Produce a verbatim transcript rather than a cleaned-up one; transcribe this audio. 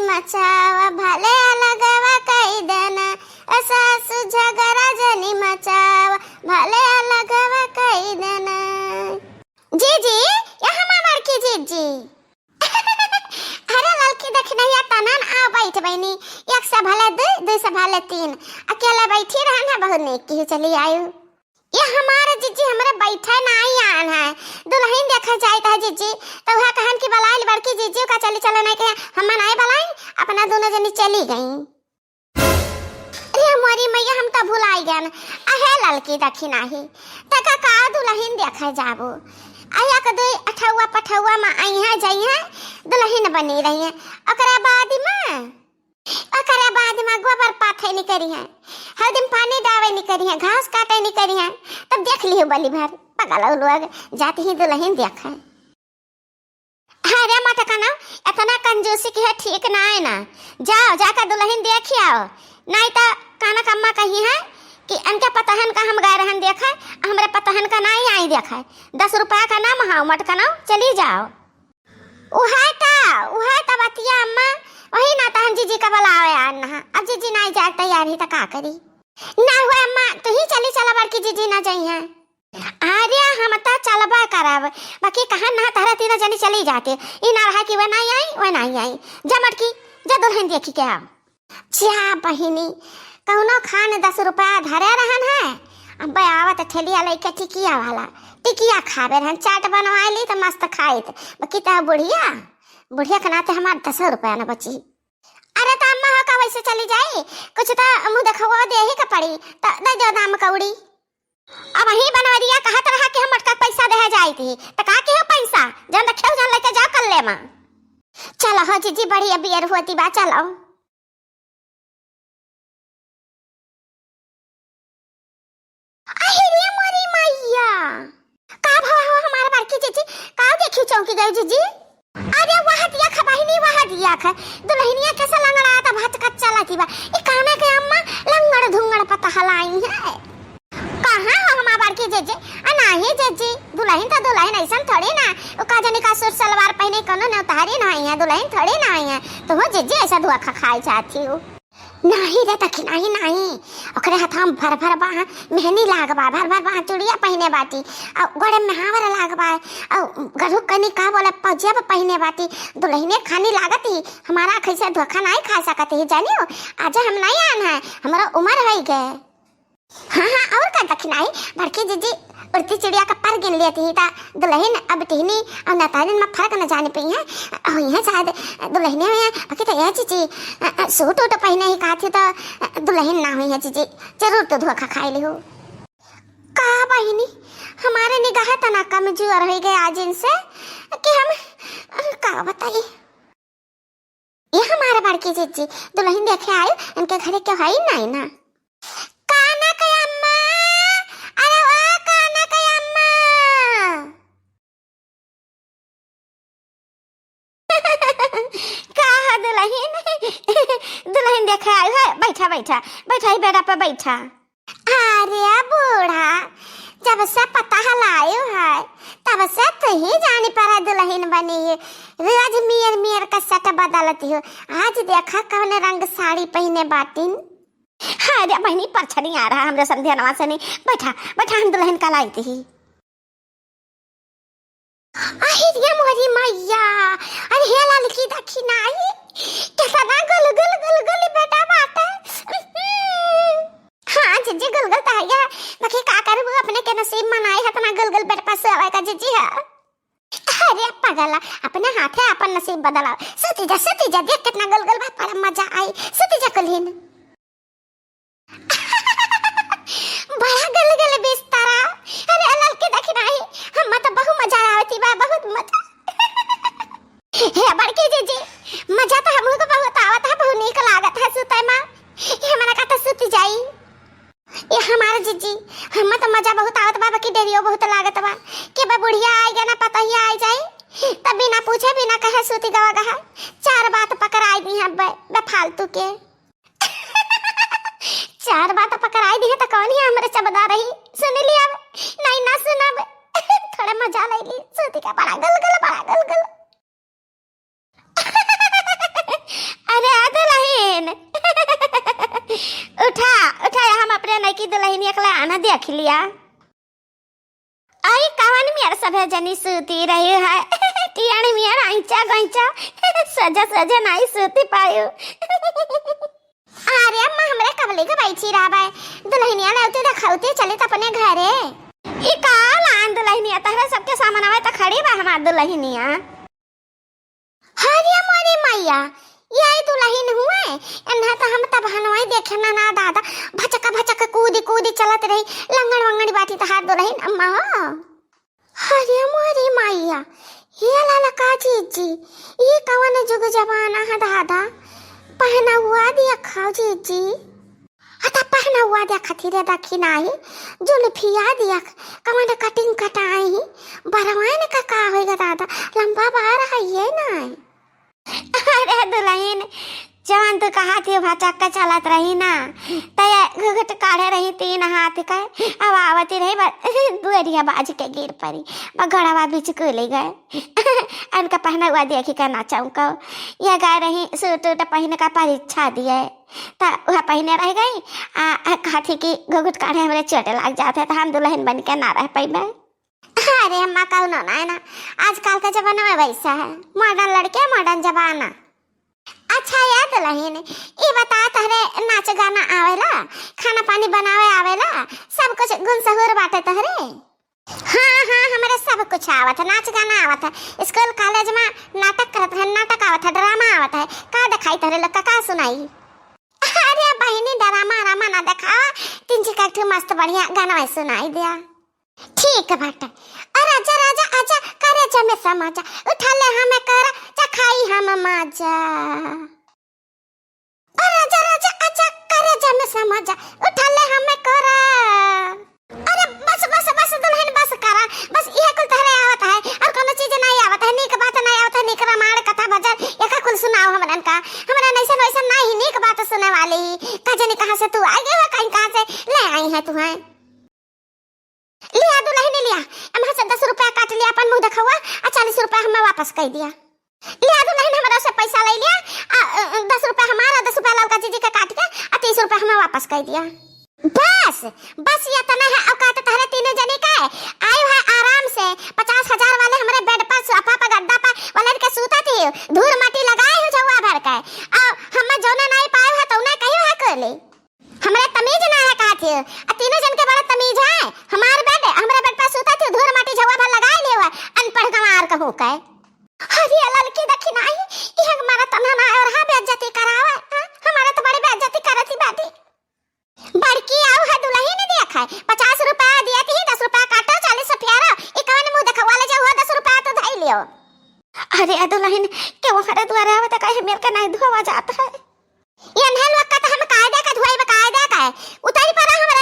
मचावा भले अलगवा कई देना, ए सासू झगड़ा जनी मचावा, भले अलगवा कई देना। जीजी, यहाँ माँ बड़की जीजी। अरे ललकी दखिनहिया तनन आ बैठ बहिनी, एक से भले दुई, दुई से भले तीन। अकेले बैठी रहन है, बहुत नीक की चली आयु। ये हमारे जीजी हमरे बैठे नाई आन है, दुलहिन देखे जाइत है जीजी, तो वह कहन कि बलाइल बड़की जीजी का चली चले नहीं कहे, हम नाई बलाई, अपना दोनों जनी चली गई। अरे मोरी मैया, हम तो भुलाई गन। अहे ललकी दखिनही, तका का दुलहिन देखे जाबो? आ एक दुई अठौआ पठौआ में आई है, जाई है, दुलहिन बनी रही है। ओकरे बाद में ओकरे बाद में गोबर पाथे नहीं करी है, हर दिन पानी डावे नहीं करी है, घास काटे नहीं करी है, तब देख लियो बली भर पगल हो लोग, जाती ही दुलहिन देखे। अरे मटकनो, इतना कंजूसी की है ठीक ना है ना, जाओ जाकर दुलहिन देखी आओ, नहीं तो काना कम्मा कही है कि इनके पतहन का हम गए रहन देखे, हमरे पतहन का नहीं आई देखे, दस रुपया का नाम हाउ मटकनो, चली जाओ। उहे त, उहे त बतिया अम्मा, वही ना तहन जीजी का बुलावे आन हा। अब जीजी नाई जाए तैयार ही त का करी? ना हुए अम्मा, तू ही चली चला, बड़की जीजी ना जाई है। अरे हम त चलबा करब, बाकी कहन ना तहरा तीनों जनी चली जाते। ई ना रहा कि वह नाई आई, वह नाई आई। जा मटकी, जा दुलहिन देखी के आ। जा बहिनी, कौनो खान दस रुपया धरे रहन है, अब आवत ठेलिया लइके टिकिया वाला, टिकिया खाबे रहन, चाट बनवाई ली त मस्त खाइत, बाकी त बुढ़िया, बुढ़िया के नाते हमार दस रुपया न बची। अरे त अम्मा हो का वैसे चली जाई, कुछ त मुँह देखवा देही के पड़ी, त दे दो दाम कौड़ी। अब ही बनवरिया कहत रहा कि हम मटका पैसा देहे जाई थी, त का के हो पैसा, जौन रखे हो जौन लेके जाओ कल्ले मा। चलो हो जीजी, बड़ी अबियर होती बा, चलो। अहि रे मोरी मैया, का भवा हो हमार बड़की जीजी, का देखी चौंकी गई जीजी? अरे वह दिया खा बहिनी, वह दिया खा, दुलहिनिया कैसे लंगड़ा त भचकत चलती बा। ई काना के अम्मा लंगड़ धुंगड़ पतहलाई है। कहाँ हो हमार बड़की जीजी? आ नाही जीजी, दुलहिन त दुलहिन ऐसन थोड़ी ना, ओ का जानी का सूट सलवार पहिने कोनो ने उतारी नाही है, दुलहिन थोड़ी ना आई है। तो हो जीजी ऐसा धोखा खाए चाहती हो। नाही रे दखिनही नाही, ओकरे हथवा में भर भर बाह मेहनी लाग बा, भर भर बाह चूड़िया पहिने बाटी, अउ गोड़े में हावर लाग बा, अउ गरहु कनी का बोले पजेब पहिने बाटी, दुलहिने खानी लागत ही, हमारा कैसे धोखा नाही खा सकत ही जानियो, आज हम नाही आन है, हमारा उमर होइ गए। हाँ, हाँ, और का दखिनही, बड़की जीजी उड़ती चिड़िया का पर गिन लेती ही ता दुलहिन अब टिहनी अउ नतारिन में फर्क न जाने पई है, होई है शायद दुलहिने में, बाकी त ए जीजी, अ, अ, सूट उट पहिने ही कहत ही त, अ, दुलहिन ना होई है जीजी, जरूर तो धोखा खाई ली हो। का बहिनी, हमारे निगाह तना कमजोर होइ गए आज इनसे कि हम, अ, का बताई। ये हमारे बड़की जीजी दुलहिन देखे आयु, इनके घरे केहू है नाही ना। काना के अम्मा, अरे ओ काना के अम्मा। का है दुलहिन? दुलहिन देखे आयु है, बैठा, बैठा, बैठा ही बेड़ा पे बैठा। अरे बूढ़ा, जब से पता हलायो है, तब से तू ही जानी पर दुलहिन बनी है। रोज मियर मियर का set बदलती हो। आज देखा कौन रंग साड़ी पहिने बाटिन। अरे बहिनी, परछनी आ रहा हमरे समधियनवा से नहीं। बैठा, बैठा, हम दुलहिन का लाई थी। अहि रे मोरी मैया, अरे हे ललकी दखिनही, केतना गुलगुल गुलगुल बेटा बाटे। हाँ जीजी, गुलगुल त है, बाकी का करबू, अपने के नसीब मनाई है, इतना गुलगुल बेटवा से आवे का जीजी है। अरे पगला, अपने हाथे अपन नसीब बदलाओ। सुती जा, सुती जा, देख कितना गुलगुल बा, बड़ा मजा आई। सुती जा कुल्हिन। बड़ा गल गल बिस्तरा। अरे ललकी दखिनही, हम तो बहुत मजा आवती बा, बहुत मजा। हे बड़की जीजी, मजा तो हमहू को बहुत आवत है, बहुत नीक लागत है सुते में। ये हमारा का तो सुत जाई। ये हमारे जीजी, हम तो मजा बहुत आवत बा, बाकी डेरियो बहुत लागत बा। के बा बुढ़िया आई गया ना, पतोहिया आई जाई, तब बिना पूछे बिना कहे सुती गवा गहा। चार बात पकड़ाई दी हम बे, बेफालतू के। चार बात पकड़ाई दी है तो कौन ही हमरे चबदा रही? सुन लिया अब, नहीं ना सुनब। थोड़ा मजा ले ली, सूती का बड़ा गलगल, बड़ा गलगल। अरे कि दुलहिनिया के लाना देख लिया। आई कवन मेर सभे जनी सूती रही है। टियाणी मेर आइचा गइचा, सजे सजे नाई सूती पायु। अरे अम्मा, हमरे कबले के बैठी रहबे, दुलहिनिया लौटे देखौते चलित अपने घरे। ई का लान दुलहिनिया, तहरे सबके सामनवा त खड़ी बा हमार दुलहिनिया। हरिया मोरे मैया, ये दुलहिन हुए, एन्हा त हम तब हनवाई देखे ना, ना दादा, भचक भचक कूदी कूदी चलत रही, लंगड़ वंगड़ बाटी तहार दुलहिन अम्मा हो। हरिया मोरे मैया, ये लाला का जीजी, ये कवन जुग जमाना है दादा, पहना हुआ दिया खाओ जीजी। अता पहना हुआ देखत ही रे दखिनाही, जुल्फिया देख, कवन cutting कटाई ही, बरवान का का होइगा दादा, लंबा बार है ये नाई। अरे दुलहिन, जवन तू कहत ही भचक्का चलत रही ना, त ये घुघुट काढ़े रही तीन हाथ के, अब आवती रही बस दुअरिया बाज के गिर परी, बगड़वा बीच कुली गए। इनका पहना हुआ देखी का ना चौंको, ये गए रही सूट उट पहिन का परीक्षा दिए। त वह पहिने रह गई। आ, आ, कहत ही कि घुघुट काढ़े हमरे चोट लाग जात है, त हम दुलहिन बन के ना रह पइबे। अरे अम्मा, कौनो ना है ना, आजकल का जमाना में वैसा है, modern लड़के, modern जमाना। अच्छा ये दुलहिन, ई बता, तहरे नाच गाना आवेला, खाना पानी बनावे आवेला, सब कुछ गुण सहूर बाटे तहरे? हाँ, हाँ, हमरे सब कुछ आवत है, नाच गाना आवत है, स्कूल कॉलेज में नाटक करत है, नाटक आवत है, ड्रामा आवत है, का देखाई तहरे लोग का, का सुनाई? अरे बहिनी, ड्रामा रामा ना देखावा, तीन चार ठो मस्त बढ़िया गाना सुनाई दिया। ठीक बाटे। अरे आजा राजा आजा, करे जमे समाजा, उठा ले हमें करा, चखाई हम माजा। ओ राजा, राजा, आजा, करे जमे समाजा, उठा ले हमें कोरा। अरे बस, बस, बस, दुलहिन, बस करा, बस इहे कुल तहरे आवत है, और कोनो चीज नहीं आवत है, नीक बात नहीं आवत है, नीक रामायण कथा भजन, एका कुल सुनाओ हमरन का, हमरा नैसन वैसन नहीं, नीक बात सुने वाली, का जाने कहाँ से तू आ गई हो, कहीं कहाँ से ले आई है तू है। लिया दुलहिन लिया, एम्हा से दस रुपया काट लिया अपन मुँह देखौआ, आ चालीस रुपया हमें वापस कर दिया। लिया दुलहिन, हमरा से पैसा ले लिया, आ, अ, अ, दस रुपया हमारा, दस रुपया ललका जीजी के काट के, आ तीस रुपया हमें वापस कर दिया। बस, बस इतना है औकात तहरे तीनों जनी का। आयु है आराम से, पचास हजार वाले हमरे bed पर, सोफा पर, गद्दा पर वलर के सूता थी, धूर माटी लगाए हो झौआ भर के। आ हमें जौने नहीं पाए है, तौने कही है कोले। हमरा तमीज ना है कहत ही, आ तीनों जन के बड़ा तमीज है। हमार bed, हमरा bed पर सूता थी, धूर माटी झौआ भर लगाए लिए हुआ, अनपढ़ गंवार कहूँ के। अरे ललकी देखी नाही, ई हमारा तना ना और हाँ बेइज्जती करावे, हाँ? हमारा तो बड़ी बेइज्जती करती बाटी। बड़की आऊ है दुलहिन देख है, पचास रुपया दिया थी, दस रुपया काटो, चालीस से फेरो, ई कवन मुँह देखवा ले जाओ, दस रुपया तो धई लियो। अरे दुलहिन, के वो हरे दुआरे आवे त कहे मेर के नहीं धोवा जात है। ये अन्हे लोग का तो हम कायदे का धुआई बा, कायदे का है। उतरी पड़ा हमरा